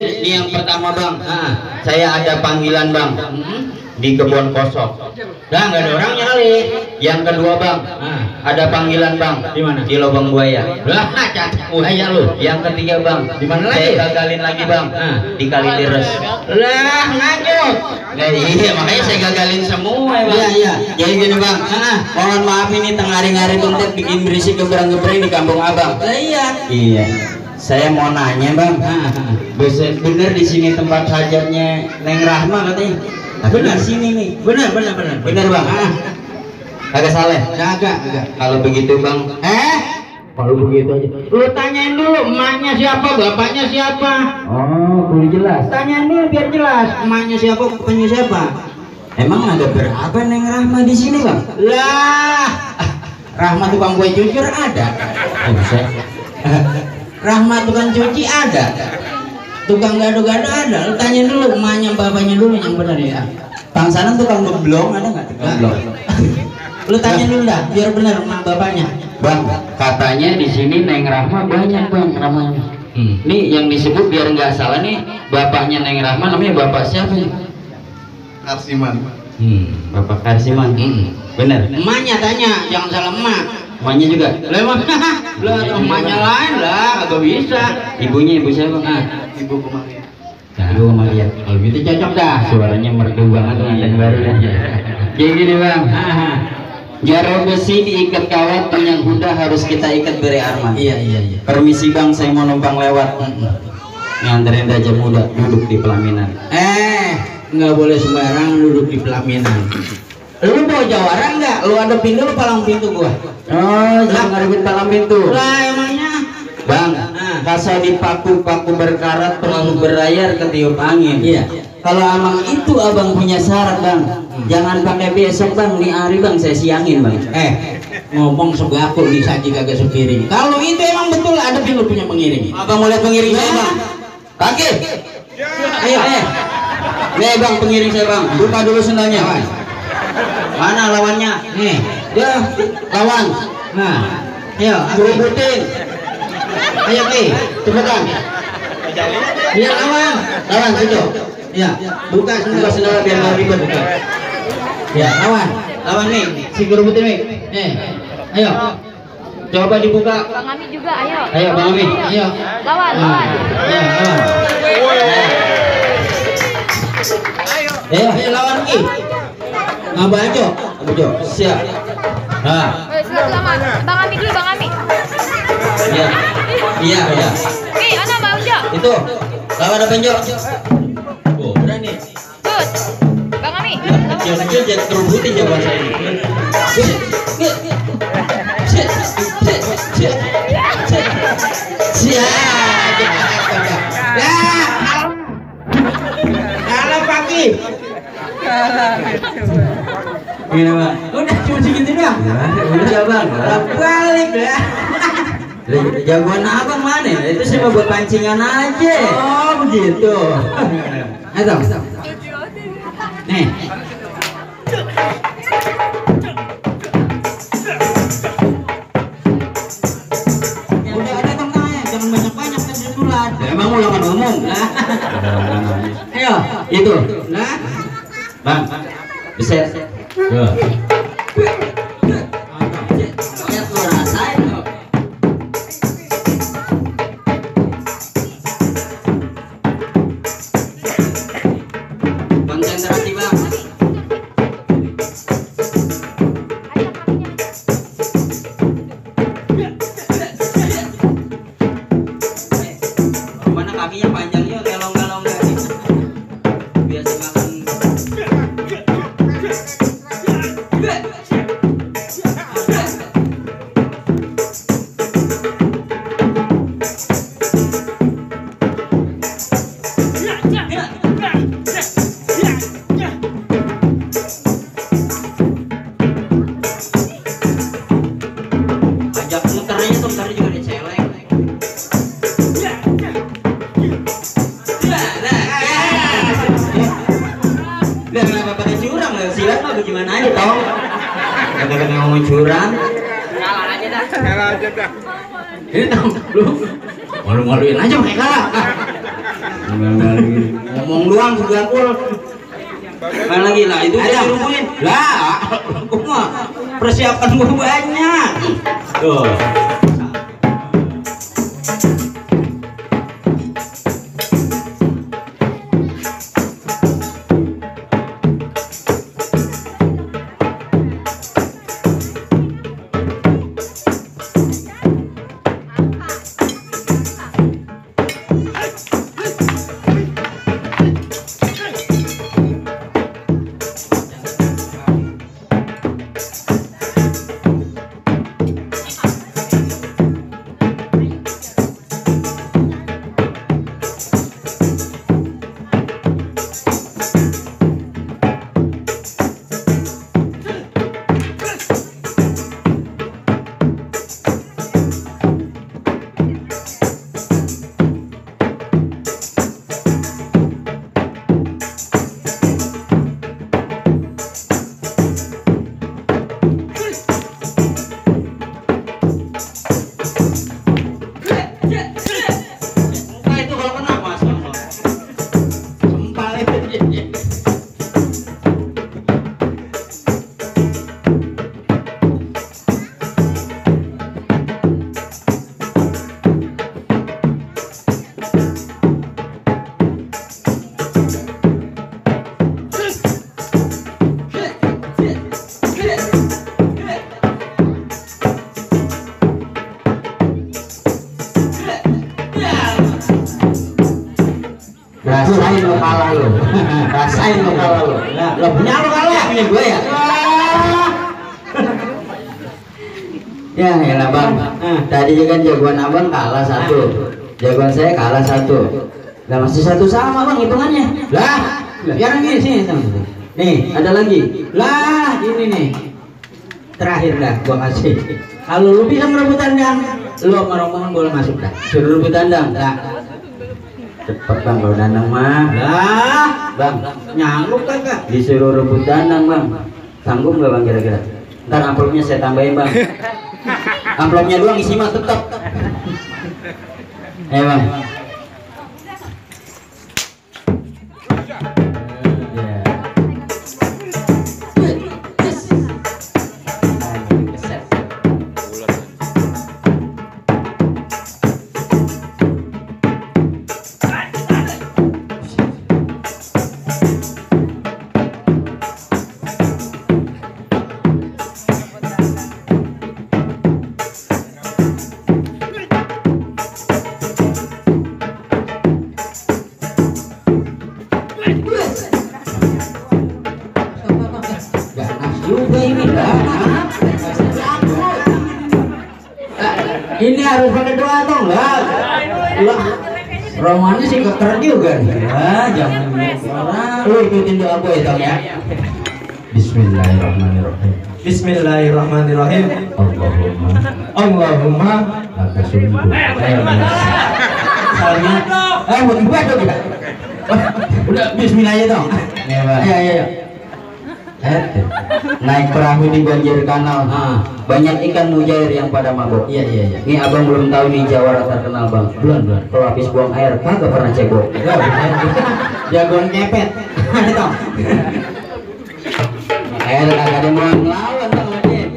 Ini yang pertama bang, saya ada panggilan bang di kebun kosong. Dah nggak ada orangnya kali. Yang kedua bang, ada panggilan bang. Di mana? Di lubang buaya. Lah, cacing buaya lu. Yang ketiga bang, di mana lagi? Saya gagalin lagi bang, di Kalideres. Lah nganyut. Nah, iya makanya saya gagalin semua bang. Iya iya. Jadi gini bang, mohon maaf ini tengah hari-hari tuntet bikin berisik gebrang-gebrang di kampung abang. Lah iya. Iya. Saya mau nanya bang, bener di sini tempat hajatnya Neng Rahma katanya? Benar sini nih. Benar bang. Kagak salah? Kagak. Kalau begitu bang, kalau begitu aja. Lu tanyain dulu emaknya siapa, bapaknya siapa? Oh, boleh jelas. Tanyain dulu biar jelas. Emaknya siapa, bapaknya siapa? Emang ada berapa Neng Rahma di sini bang? Lah, Rahma tukang kue cucur ada. Rahmat tukang cuci ada, tukang gado-gado ada. Lu tanya dulu emaknya bapaknya dulu yang benar ya. Pangsanan tukang ngeblong ada nggak tukang blong? Lu tanya dulu dah biar benar emak bapaknya. Bang, katanya di sini Neng Rahma banyak bang namanya. Nih yang disebut biar nggak salah nih bapaknya Neng Rahma namanya bapak siapa? Karsiman. Bapak Karsiman. Bener. Emaknya tanya, jangan salah emak. Emaknya juga. Lah emaknya lain lah, agak bisa. Ibunya ibu siapa? Ibu Kemaria. Nah, Ibu Kemaria. Kalau gitu cocok dah. Suaranya merdu banget pengantin baru ya. Jadi gini bang. Jaro besi diikat kawat, yang kuda harus kita ikat beri arman. Iya. Permisi bang, saya mau numpang lewat. Nganterin Raja Muda duduk di pelaminan. Nggak boleh sembarang duduk di pelaminan. Lu mau jawara nggak? Lu ada pintu, lu palang pintu gua. Oh, jangan ngarepin palang pintu. Lah emangnya? Bang, kasih dipaku-paku berkarat terlalu berlayar ketiup angin. Iya. Kalau emang itu abang punya syarat bang, jangan pakai besok bang, di hari bang saya siangin bang. Ngomong sebaku disaji kagak sepiring. Kalau itu emang betul ada lu punya pengiring. Abang mau lihat pengiring saya bang? Kaki. Ayo. Nih bang pengiring saya bang, buka dulu sendalnya. Mana lawannya? Nih, dia lawan. Nah, ayo, berebutin. Ayo nih, cepetan. Iya lawan situ. Ya, buka sendal biar nggak ribet buka. Ya, lawan nih, si berebutin nih. Nih, ayo. Coba dibuka. Bang Ami juga, ayo. Ayo, Bang Ami, ayo. Lawan. Ayo lawan lagi. Ajo, siap. Selamat. Bang Ami dulu, Bang Ami. Iya. Ana Bang Jo. Itu. Lawan apa Jo? Oh, berani. Good. Bang Ami. Kecil jadi terubutin jawaban saya ini. Kalah pagi. Gini bang, udah cuma segitu doang. Udah bang, balik ya. Jagoan abang mana? Itu cuma buat pancingan aja. Oh begitu. Ayo, nih. Udah ada tengahnya, jangan banyak-banyak kan duluan. Emang ulangan umum lah. Ayo, itu. Nah, bang, bisa. Konsentrasi bang. Mana kakinya panjang yuk, gelong-gelong biasa makan. bagaimana aja tau? Kadang-kadang ngomong curang. Kalah aja dah. Ini tau lu malu-maluin aja mereka. Malu-maluin. Ngomong doang juga pul. Mana lagi lah itu udah dirumuin. Lah, aku mah persiapan gua banyak. Tuh. Rasain lo kalah lo. Rasain lo kalah lo. Lo punya lo kalah. Punya gue ya. Ya elah bang. Tadi kan jagoan abang kalah 1. Jagoan saya kalah 1. Lah masih 1 sama bang hitungannya. Lah, sekarang gini sini. Nih ada lagi. Lah ini nih. Terakhir dah gua kasih. Kalau lu bisa merebut tandang, lu sama rombongan boleh masuk dah. Suruh rebut tandang. Lah. Cepet bang kalau dandang mah. Lah, bang, nyanggup kagak? Disuruh rebut dandang bang. Sanggup nggak bang kira-kira? Ntar amplopnya saya tambahin bang. Amplopnya doang isi mah tetap. Bang. Ini harus pakai doa atau enggak? Lah, romannya sih keker juga nih. Ya, jangan orang. Lu ikutin doa gue ya. Bismillahirrahmanirrahim. Bismillahirrahmanirrahim. Allahumma lakasumbu. Soalnya, buat gue dong kita. Udah Bismillah aja dong. Ayo. Naik perahu di banjir kanal. Banyak ikan mujair yang pada mabok. Iya. Ini abang belum tahu nih jawara terkenal bang. Belum. Kalau habis buang air kagak pernah cebok. Jagoan kepet. Tahu. Air kagak ada mau ngelawan sama dia.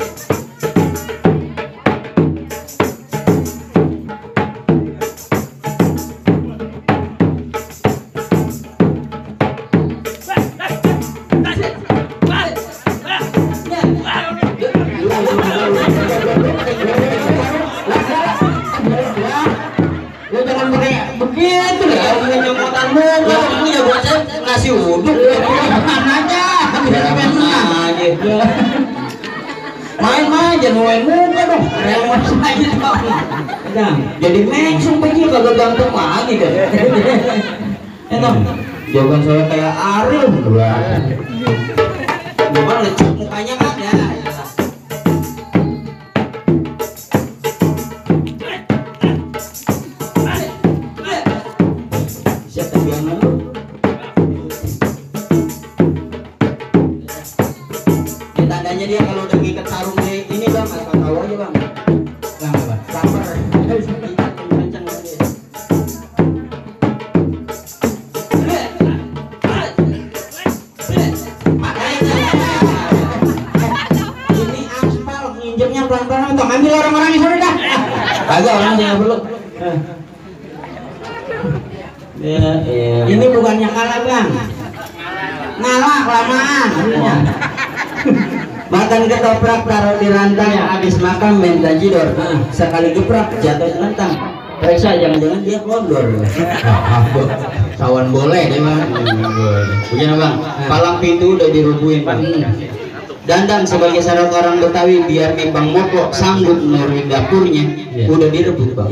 Nasi uduk main jangan main muka dong aja dong jadi mengsung pergi kagak gantung lagi deh jawaban saya kayak Ariel jawaban lecek mukanya kan ya siapa yang lalu dia kalau udah ngikat sarung di ini bang, asal tahu aja bang. Bang apa? Sabar. Kencang dia. Ini aspal nginjeknya pelan-pelan untuk ambil orang-orang yang sudah dah. Kagak orangnya nggak perlu. Ini bukannya kalah bang, ngalah kelamaan. Makan ketoprak taruh di rantang, habis makan minta jidor. Sekali geprak jatuh lantang. Periksa jangan-jangan dia kondor. Kawan boleh deh bang. Begini bang, palang pintu udah dirubuhin bang. Dandan sebagai syarat orang Betawi biar nih Bang Moko sanggup nurunin dapurnya, udah direbut bang.